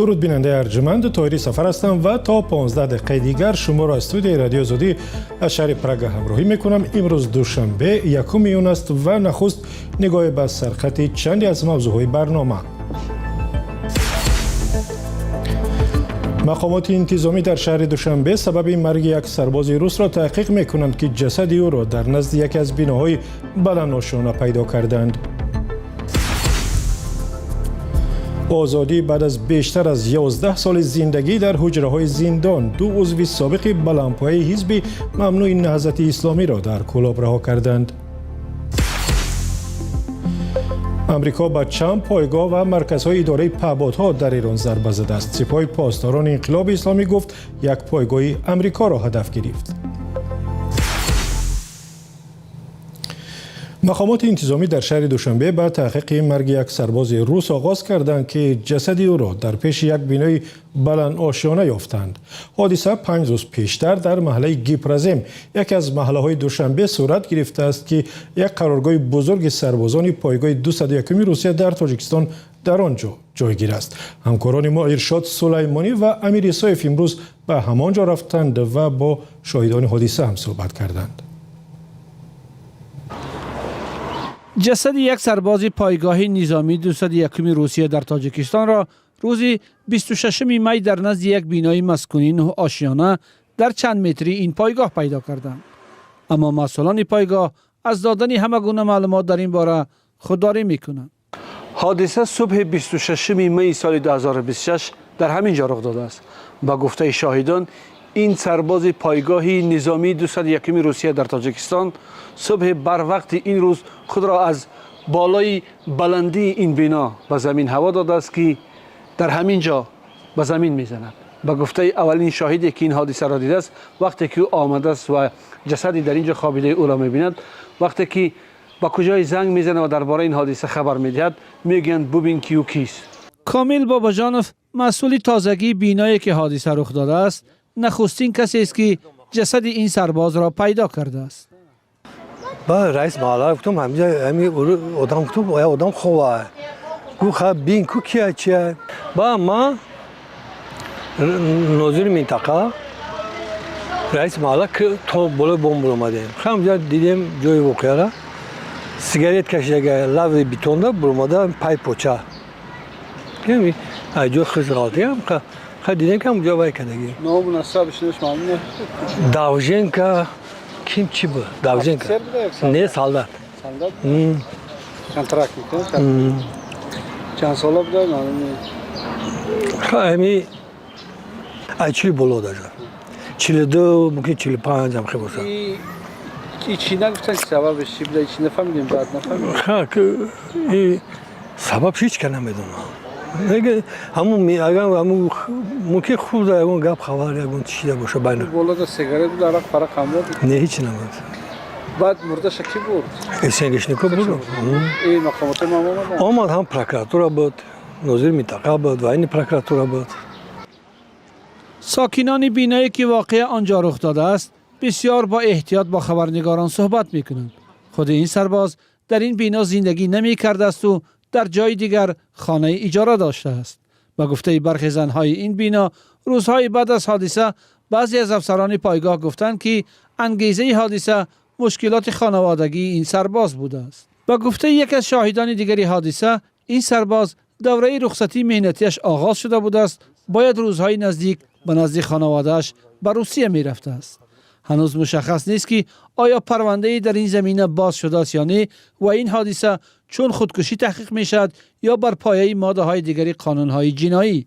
Дуруд, бинандаи арҷманд. Тоҳири Сафар ҳастам ва то 15 дақиқаи дигар шуморо аз студияи Радиои Озодӣ аз шаҳри Прага ҳамроҳӣ мекунам. Имрӯз душанбе, 1 июн аст ва нахуст нигоҳе ба сархати чанде аз мавзӯъҳои барнома. Мақомоти интизомӣ дар шаҳри Душанбе сабаби марги як сарбози русро таҳқиқ мекунанд, ки ҷасади ӯро дар назди яке аз биноҳои баландошёна пайдо карданд. Озодӣ баъд аз бештар аз 11 соли зиндагӣ дар ҳуҷраҳои зиндон, ду узви собиқи баландпояи ҳизби мамнӯи Наҳзати Исломиро дар Кӯлоб раҳо карданд. Амрико ба чанд пойгоҳ ва марказҳои идораи паҳбодҳо дар Эрон зарба задааст. Сипоҳи Посдорони Инқилоби Исломӣ гуфт, як пойгоҳи Амрикоро ҳадаф гирифт. Мақомоти интизомӣ дар шаҳри Душанбе ба таҳқиқи марги як сарбози рус оғоз карданд, ки ҷасади ӯро дар пеши як бинои баландошёна ёфтанд. Ҳодиса 5 рӯз пештар дар маҳаллаи Гипрозем, яке аз маҳаллаҳои Душанбе, сурат гирифтааст, ки як қароргоҳи бузурги сарбозони пойгоҳи 201-уми Русия дар Тоҷикистон дар он ҷо ҷойгир аст. Ҳамкорони мо Иршод Сулаймонӣ ва Амир Исоев имрӯз ба ҳамон ҷо рафтанд ва бо шоҳидони ҳодиса ҳам суҳбат карданд. Ҷасади як сарбози пойгоҳи низомии 201-уми Русия дар Тоҷикистонро рӯзи 26 май дар назди як бинои маскунии нӯҳошёна дар чанд метрии ин пойгоҳ пайдо карданд. Аммо масъулони пойгоҳ аз додани ҳама гуна маълумот дар ин бора худдорӣ мекунанд. Ҳодиса субҳи 26 май соли 2026 дар ҳамин ҷо рух додааст. Ба гуфтаи шоҳидон, ин сарбози пойгоҳи низомии 201-уми Русия дар Тоҷикистон субҳи барвақти ин рӯз худро аз болои баландии ин бино ба замин ҳаво додааст, ки дар ҳамин ҷо ба замин мезанад. Ба гуфтаи аввалин шоҳиде, ки ин ҳодисаро дидааст, вақте ки ӯ омадааст ва ҷасади дар ин ҷо хобидаи ӯро мебинад, вақте ки ба куҷое занг мезанад ва дар бораи ин ҳодиса хабар медиҳад, мегӯянд: «Бубин, ки ӯ кист». Комил Бобоҷонов, масъули тозагии биное, ки ҳодиса рух додааст, нахустин касест, ки ҷасади ин сарбозро пайдо кардааст. Ба раис маҳалла гуфтам, ҳаминҷа ҳами одам, гуфтам, я одам хова. Гуфт: «Ха, бин ку, кия, чия». Ба ма нозири минтақа, раиси маҳалла то болои бом буромадем. Ҳамҷа дидем ҷои воқеара: сигарет кашидага, лави бетонда буромада, пай поча ҷои хис ғалтиям. Ха, дидем, ки ҳамҷо вай кардагӣ. Ному насабаш маълум не? Давженко ким чӣ буд, Давженко не, солдат. Солдат, контрактник. Чанд сола буда, маълум не? Ҳами ай 40 боло, даже 42, мумкин 45 ам хе бошад. И чӣ нагуфтан, ки сабабаш чӣ буда? Чӣ нафаҳмидем, баъд нафаҳмидем. Ха, сабаб ҳеҷ ка намедонам. Ҳамун агар ҳамун мумкин хуб ягон гап, хабар, ягон чида боша байна. Болода сигарет буд, арақ фарақ ҳам буд? Не, ҳеҷ набуд. Баъд мурдаша кӣ бурд? СНГшнико буд. И мақомоти мам омаданд? Омад, ҳам прокуратура буд, нозири минтақа буд, военный прокуратура буд. Сокинони биное, ки воқеа он ҷо рух додааст, бисёр бо эҳтиёт бо хабарнигорон суҳбат мекунанд. Худи ин сарбоз дар ин бино зиндагӣ намекардаасту дар ҷои дигар хонаи иҷора доштааст. Ба гуфтаи бархе занҳои ин бино, рӯзҳои баъд аз ҳодиса баъзе аз афсарони пойгоҳ гуфтанд, ки ангезаи ҳодиса мушкилоти хонаводагии ин сарбоз будааст. Ба гуфтаи яке аз шоҳидони дигари ҳодиса, ин сарбоз давраи рухсатии меҳнатиаш оғоз шуда будааст, бояд рӯзҳои наздик ба назди хонаводааш ба Русия мерафтааст. Ҳанӯз мушаххас нест, ки оё парвандае дар ин замина боз шудааст ё не ва ин ҳодиса чун худкушӣ таҳқиқ мешавад ё бар пояи моддаҳои дигари қонунҳои ҷиноӣ.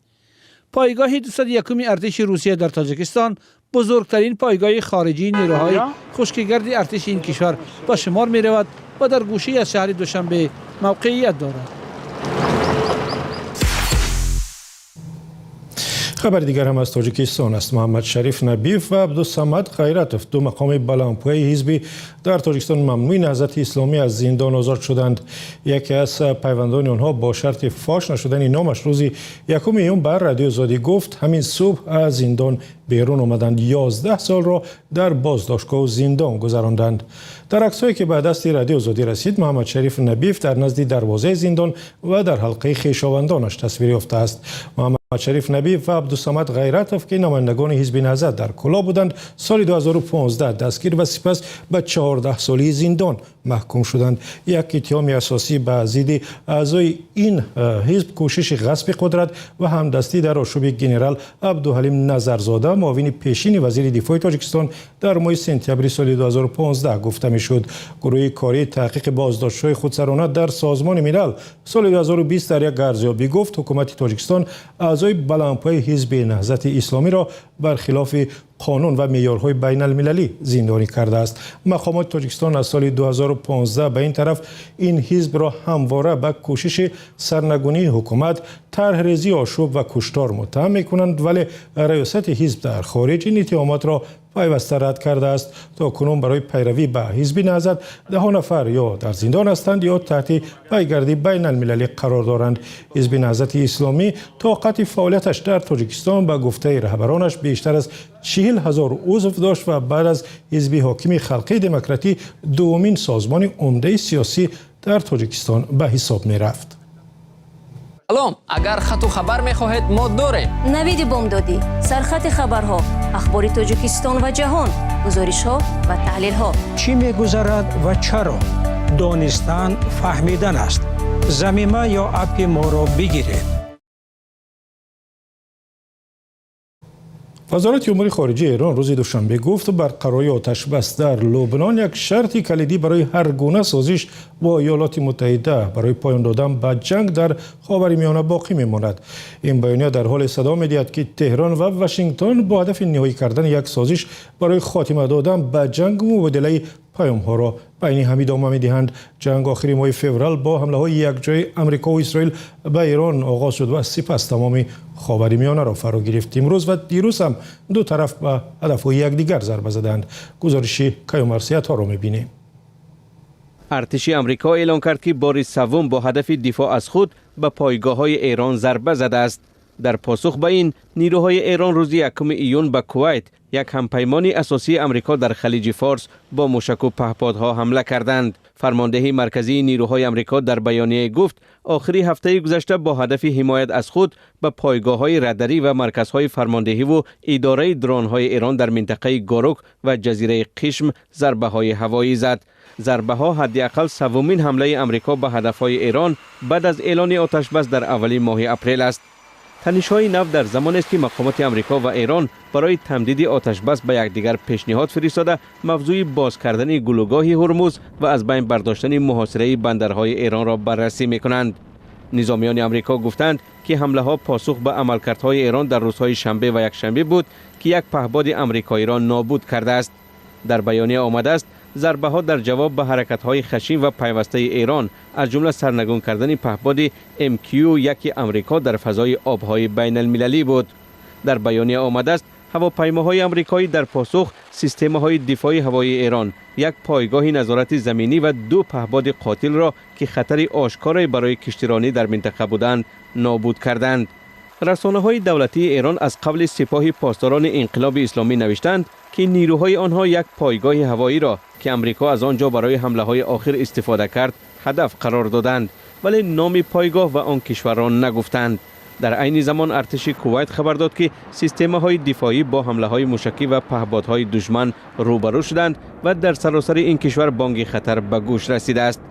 Пойгоҳи 201-уми артиши Русия дар Тоҷикистон бузургтарин пойгоҳи хориҷии нерӯҳои хушкигарди артиши ин кишвар ба шумор меравад ва дар гӯшае аз шаҳри Душанбе мавқеият дорад. Хабари дигар ҳам аз Тоҷикистон аст. Муҳаммадшариф Набиев ва Абдусамад Ғайратов, ду мақоми баландпояи ҳизби дар Тоҷикистон мамнӯи Наҳзати Исломӣ, аз зиндон озод шуданд. Яке аз пайвандони онҳо бо шарти фош нашудани номаш рӯзи 1 июн ба Радиои Озодӣ гуфт, ҳамин субҳ аз зиндон Берун омаданд, 11 солро дар боздоштгоҳу зиндон гузаронданд. Дар аксҳое, ки ба дасти Радиои Озодӣ расид, Муҳаммадшариф Набиев дар назди дарвозаи зиндон ва дар ҳалқаи хешовандонаш тасвир ёфтааст. Муҳаммадшариф Набиев ва Абдусамад Ғайратов, ки намояндагони Ҳизби Наҳзат дар Кӯлоб буданд, соли 2015 дастгир ва сипас ба 14 соли зиндон маҳкум шуданд. Як иттиҳоми асосӣ ба зидди аъзои ин ҳизб кӯшиши ғасби қудрат ва ҳамдастӣ дар ошӯби генерал Абдуҳалим Назарзода, муовини пешини вазири дифои Тоҷикистон, дар моҳи сентябри соли 2015 гуфта мешуд. Гурӯҳи кории таҳқиқи боздоштҳои худсарона дар Созмони Милал соли 2020 дар як арзёбӣ гуфт, ҳукумати Тоҷикистон аъзои баландпояи Ҳизби Наҳзати Исломиро бар хилофи қонун ва меъёрҳои байналмилалӣ зиндонӣ кардааст. Мақомоти Тоҷикистон аз соли 2015 ба ин тараф ин ҳизбро ҳамвора ба кӯшиши сарнагунии ҳукумат, тарҳрезии ошӯб ва куштор муттаҳам мекунанд, вале раёсати ҳизб дар хориҷ ин иттиҳомотро пайваста рад кардааст. То кунун барои пайравӣ ба Ҳизби Наҳзат даҳо нафар ё дар зиндон ҳастанд, ё таҳти пайгардии байналмилалӣ қарор доранд. Ҳизби Наҳзати Исломӣ то қатъи фаъолияташ дар Тоҷикистон, ба гуфтаи раҳбаронаш, бештар аз 40 000 узв дошт ва баъд аз ҳизби ҳокими Халқии Демократӣ дуввумин созмони умдаи сиёсӣ дар Тоҷикистон ба ҳисоб мерафт. Салом, агар хату хабар мехоҳед, мо дорем. Навиди бомдодӣ, сархати хабарҳо, ахбори Тоҷикистон ва ҷаҳон, гузоришҳо ва таҳлилҳо. Чӣ мегузарад ва чаро? Донистан фаҳмидан аст. Замима ё аппи моро бигиред. Вазорати умури хориҷаи Эрон рӯзи душанбе гуфт, барқарории оташбас дар Лубнон як шарти калидӣ барои ҳар гуна созиш бо Иёлоти Муттаҳида барои поён додан ба ҷанг дар Ховари Миёна боқӣ мемонад. Ин баёния дар ҳоле садо медиҳад, ки Теҳрон ва Вашингтон бо ҳадафи ниҳоӣ кардани як созиш барои хотима додан ба ҷанг мубодилаи паёмҳоро байни ҳам идома медиҳанд. Ҷанг охири моҳи феврал бо ҳамлаҳои якҷои Амрико ва Исроил ба Эрон оғоз шуд ва сипас тамоми Ховари Миёнаро фаро гирифт. Имрӯз ва дирӯз ҳам ду тараф ба ҳадафҳои якдигар зарба заданд. Гузориши Каюмарсиятҳоро мебинем. Артиши Амрико эълон кард, ки бори севум бо ҳадафи дифоъ аз худ ба пойгоҳҳои Эрон зарба задааст. Дар посух ба ин, нерӯҳои Эрон рӯзи 1 июн ба Кувайт, як ҳампаймони асосии Амрико дар Халиҷи Форс, бо мушаку паҳподҳо ҳамла карданд. Фармондеҳии марказии нерӯҳои Амрико дар баёнияе гуфт, охири ҳафтаи гузашта бо ҳадафи ҳимоят аз худ ба пойгоҳҳои радарӣ ва марказҳои фармондеҳӣ ва идораи дронҳои Эрон дар минтақаи Горок ва ҷазираи Қишм зарбаҳои ҳавоӣ зад. Зарбаҳо ҳадди ақал севумин ҳамлаи Амрико ба ҳадафҳои Эрон баъд аз эълони оташбас дар аввали моҳи апрел аст. Танишҳои нав дар замонест, ки мақомоти Амрико ва Эрон барои тамдиди оташбас ба якдигар пешниҳод фиристода, мавзӯи боз кардани гулӯгоҳи Ҳурмуз ва аз байн бардоштани муҳосираи бандарҳои эронро баррасӣ мекунанд. Низомиёни Амрико гуфтанд, ки ҳамлаҳо посух ба амалкардҳои Эрон дар рӯзҳои шанбе ва якшанбе буд, ки як паҳбоди амрикоиро нобуд кардааст. Дар баёния омадааст, зарбаҳо дар ҷавоб ба ҳаракатҳои хашин ва пайвастаи Эрон, аз ҷумла сарнагун кардани паҳбоди MQ-1 Амрико дар фазои обҳои байналмилалӣ буд. Дар баёния омадааст, ҳавопаймоҳои амрикоӣ дар посух системаҳои дифои ҳавоии Эрон, як пойгоҳи назорати заминӣ ва ду паҳбоди қотилро, ки хатари ошкоре барои киштиронӣ дар минтақа буданд, нобуд карданд. Расонаҳои давлатии Эрон аз қавли Сипоҳи Посдорони Инқилоби Исломӣ навиштанд, ки нерӯҳои онҳо як пойгоҳи ҳавоиро, ки Амрико аз он ҷо барои ҳамлаҳои охир истифода кард, ҳадаф қарор доданд, вале номи пойгоҳ ва он кишварро нагуфтанд. Дар айни замон артиши Кувайт хабар дод, ки системаҳои дифоӣ бо ҳамлаҳои мушакӣ ва паҳбодҳои душман рӯбарӯ шуданд ва дар саросари ин кишвар бонги хатар ба гӯш расидааст.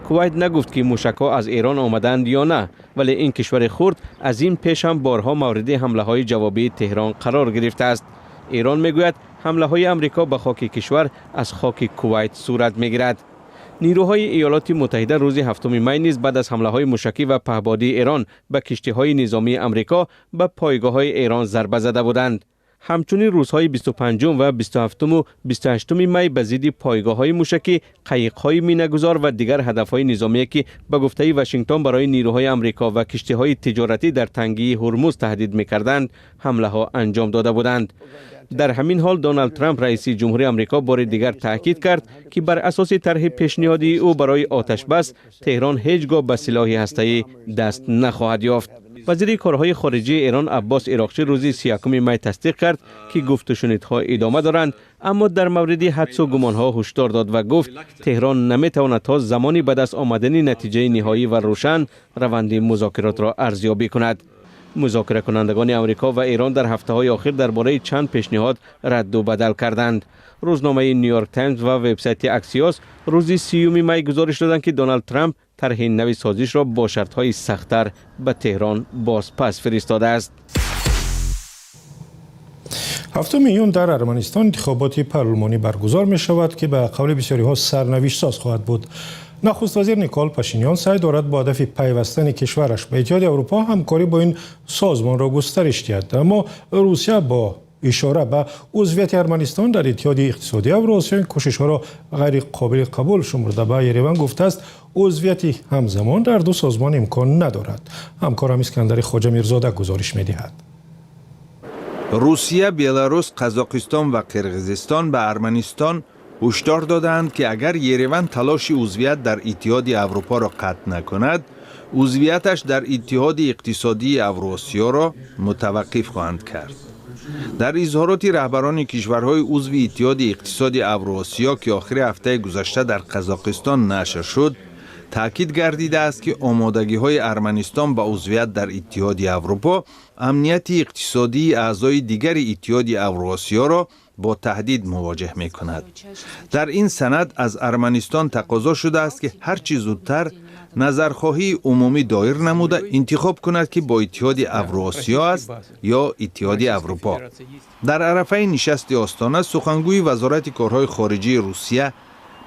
Кувайт нагуфт, ки мушакҳо аз Эрон омаданд ё на, вале ин кишвари хурд аз ин пеш ҳам борҳо мавриди ҳамлаҳои ҷавобии Теҳрон қарор гирифтааст. Эрон мегӯяд, ҳамлаҳои Амрико ба хоки кишвар аз хоки Кувайт сурат мегирад. Нерӯҳои Иёлоти Муттаҳида рӯзи 7 май низ баъд аз ҳамлаҳои мушакӣ ва паҳбодии Эрон ба киштиҳои низомии Амрико ба пойгоҳҳои Эрон зарба зада буданд. Ҳамчунин рӯзҳои 25 ва 27-уму 28 май ба зидди пойгоҳҳои мушакӣ, қайиқҳои минагузор ва дигар ҳадафҳои низомие, ки ба гуфтаи Вашингтон барои нерӯҳои Амрико ва киштиҳои тиҷоратӣ дар тангии Ҳурмуз таҳдид мекарданд, ҳамлаҳо анҷом дода буданд. Дар ҳамин ҳол Доналд Трамп, раиси ҷумҳури Амрико, бори дигар таъкид кард, ки бар асоси тарҳи пешниҳодии ӯ барои оташбас Теҳрон ҳеҷ гоҳ ба силоҳи ҳастаӣ даст нахоҳад ёфт. Вазири корҳои хориҷии Эрон Аббос Ироқчӣ рӯзи 31 май тасдиқ кард, ки гуфтушунидҳо идома доранд, аммо дар мавриди ҳадсу гумонҳо ҳушдор дод ва гуфт, Теҳрон наметавонад то замони ба даст омадани натиҷаи ниҳоӣ ва рӯшан раванди музокиротро арзёбӣ кунад. Музокиракунандагони Амрико ва Эрон дар ҳафтаҳои охир дар бораи чанд пешниҳод радду бадал карданд. Рӯзномаи Нью-Йорк Таймз ва вебсайти Аксиос рӯзи 30 май гузориш доданд, ки Доналд Трамп тарҳи нави созишро бо шартҳои сахттар ба Теҳрон боз пас фиристодааст. 7 июн дар Арманистон интихоботи парлумонӣ баргузор мешавад, ки ба қавли бисёриҳо сарнавиштсоз хоҳад буд. Нахуствазир Никол Пашинян саъй дорад бо ҳадафи пайвастани кишвараш ба Иттиҳоди Аврупо ҳамкорӣ бо ин созмонро густариш диҳад. Аммо Русия бо ишора ба узвияти Арманистон дар Иттиҳоди Иқтисодии Авроосиё ин кӯшишҳоро ғайриқобили қабул шумурда, ба Ереван гуфтааст, узвияти ҳамзамон дар ду созмон имкон надорад. Ҳамкорам Искандари Хоҷамирзода гузориш медиҳад. Русия, Беларус, Қазоқистон ва Қирғизистон ба Арманистон ҳушдор додаанд, ки агар Ереван талоши узвият дар Иттиҳоди Аврупоро қатъ накунад, узвияташ дар Иттиҳоди Иқтисодии Авроосиёро мутаваққиф хоҳанд кард. Дар изҳороти раҳбарони кишварҳои узви Иттиҳоди Иқтисоди Авроосиё, ки охири ҳафтаи гузашта дар Қазоқистон нашр шуд, таъкид гардидааст, ки омодагиҳои Арманистон ба узвият дар Иттиҳоди Аврупо амнияти иқтисодии аъзои дигари Иттиҳоди Авроосиёро бо таҳдид мувоҷеҳ мекунад. Дар ин санад аз Арманистон тақозо шудааст, ки ҳарчи зудтар назархоҳии умумӣ доир намуда, интихоб кунад, ки бо Иттиҳоди Авроосиё аст ё Иттиҳоди Аврупо. Дар арафаи нишасти Остона сухангӯи Вазорати корҳои хориҷии Русия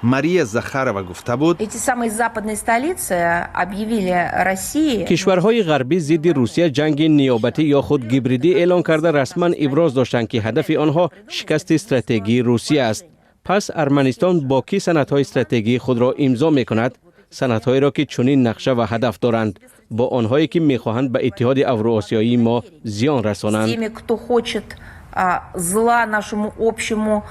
Мария Захарова гуфта буд: Эти самые западные столицы объявили России Кишварҳои ғарбӣ зидди Русия ҷанги ниёбатӣ ё худ гибридӣ эълон карда, расман иброз доштанд, ки ҳадафи онҳо шикасти стратегии Русия аст. Пас Арманистон бо кӣ санадҳои стратегии худро имзо мекунад? Санадҳоеро, ки чунин нақша ва ҳадаф доранд, бо онҳое, ки мехоҳанд ба Иттиҳоди Авроосиёии мо зиён расонанд. Теми, кто хочет зла нашему общему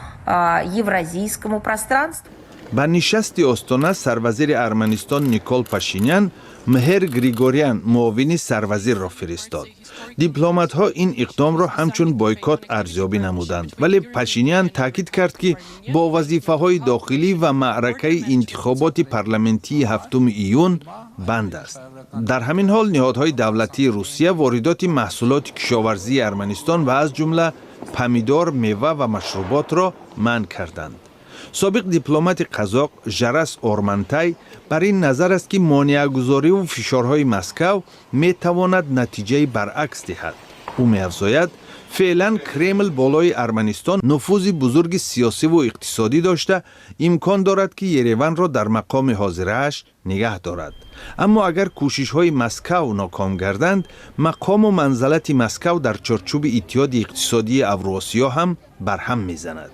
евразийскому пространству. Ба нишасти Остона сарвазири Арманистон Никол Пашинян Мҳер Григорян, муовини сарвазирро фиристод. Дипломатҳо ин иқдомро ҳамчун бойкот арзёбӣ намуданд, вале Пашинян таъкид кард, ки бо вазифаҳои дохилӣ ва маъракаи интихоботи парламентии 7 июн банд аст. Дар ҳамин ҳол ниҳодҳои давлатии Русия воридоти маҳсулоти кишоварзии Арманистон ва аз ҷумла помидор, мева ва машруботро манъ карданд. Собиқ дипломати қазоқ Жарас Ормантай бар ин назар аст, ки монеагузориву фишорҳои Москав метавонад натиҷаи баръакс диҳад. Ӯ меафзояд, феълан Кремл болои Арманистон нуфузи бузурги сиёсиву иқтисодӣ дошта, имкон дорад, ки Ереванро дар мақоми ҳозирааш нигаҳ дорад. Аммо агар кӯшишҳои Москав ноком гарданд, мақому манзалати Москав дар чорчӯби Иттиҳоди Иқтисодии Авроосиё ҳам барҳам мезанад.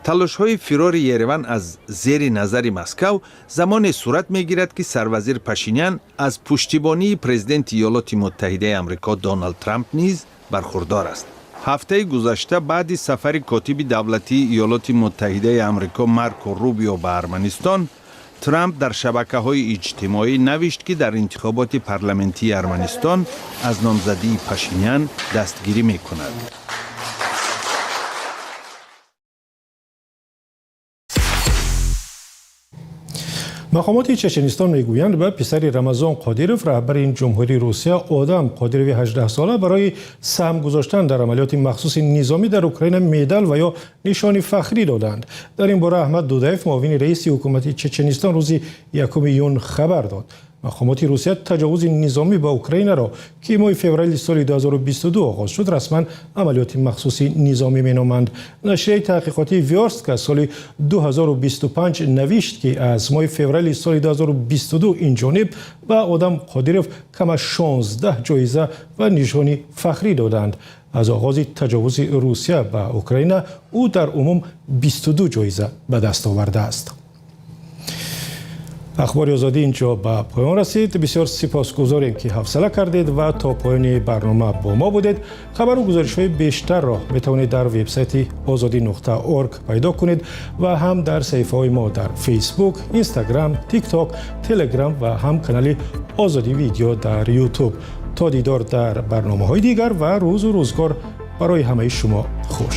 Талошҳои фирори Ереван аз зери назари Москав замоне сурат мегирад, ки сарвазир Пашинян аз пуштибонии президенти Иёлоти Муттаҳидаи Амрико Доналд Трамп низ бархурдор аст. Ҳафтаи гузашта, баъди сафари котиби давлатии Иёлоти Муттаҳидаи Амрико Марко Рубио ба Арманистон, Трамп дар шабакаҳои иҷтимоӣ навишт, ки дар интихоботи парламентии Арманистон аз номзадии Пашинян дастгирӣ мекунад. Мақомоти Чеченистон мегӯянд, ба писари Рамазон Қодиров, раҳбари ин ҷумҳурии Русия, Одам Қодирови 18сола, барои саҳм гузоштан дар амалиёти махсуси низомӣ дар Украина медал ва ё нишони фахрӣ доданд. Дар ин бора Аҳмад Дудаев, муовини раиси ҳукумати Чеченистон, рӯзи 1 июн хабар дод. Мақомоти Русия таҷовузи низомӣ ба Украинаро, ки моҳи феврали соли 2022 оғоз шуд, расман амалиёти махсуси низомӣ меноманд. Нашрияи таҳқиқотии Вёрстка соли 2025 навишт, ки аз моҳи феврали соли 2022 ин ҷониб ба Одам Қодиров кам аз 16 ҷоиза ва нишони фахрӣ доданд. Аз оғози таҷовузи Русия ба Украина ӯ дар умум 22 ҷоиза ба даст овардааст. Ахбори Озодӣ инҷо ба поён расид. Бисёр сипосгузорем, ки ҳавсала кардед ва то поёни барнома бо мо будед. Хабару гузоришҳои бештарро метавонед дар вебсайти озодӣ.орг пайдо кунед ва ҳам дар саҳифаҳои мо дар Фейсбук, Инстаграм, Тикток, Телеграм ва ҳам канали Озодӣ Видео дар Ютуб. То дидор дар барномаҳои дигар ва рӯзу рӯзгор барои ҳамаи шумо хуш.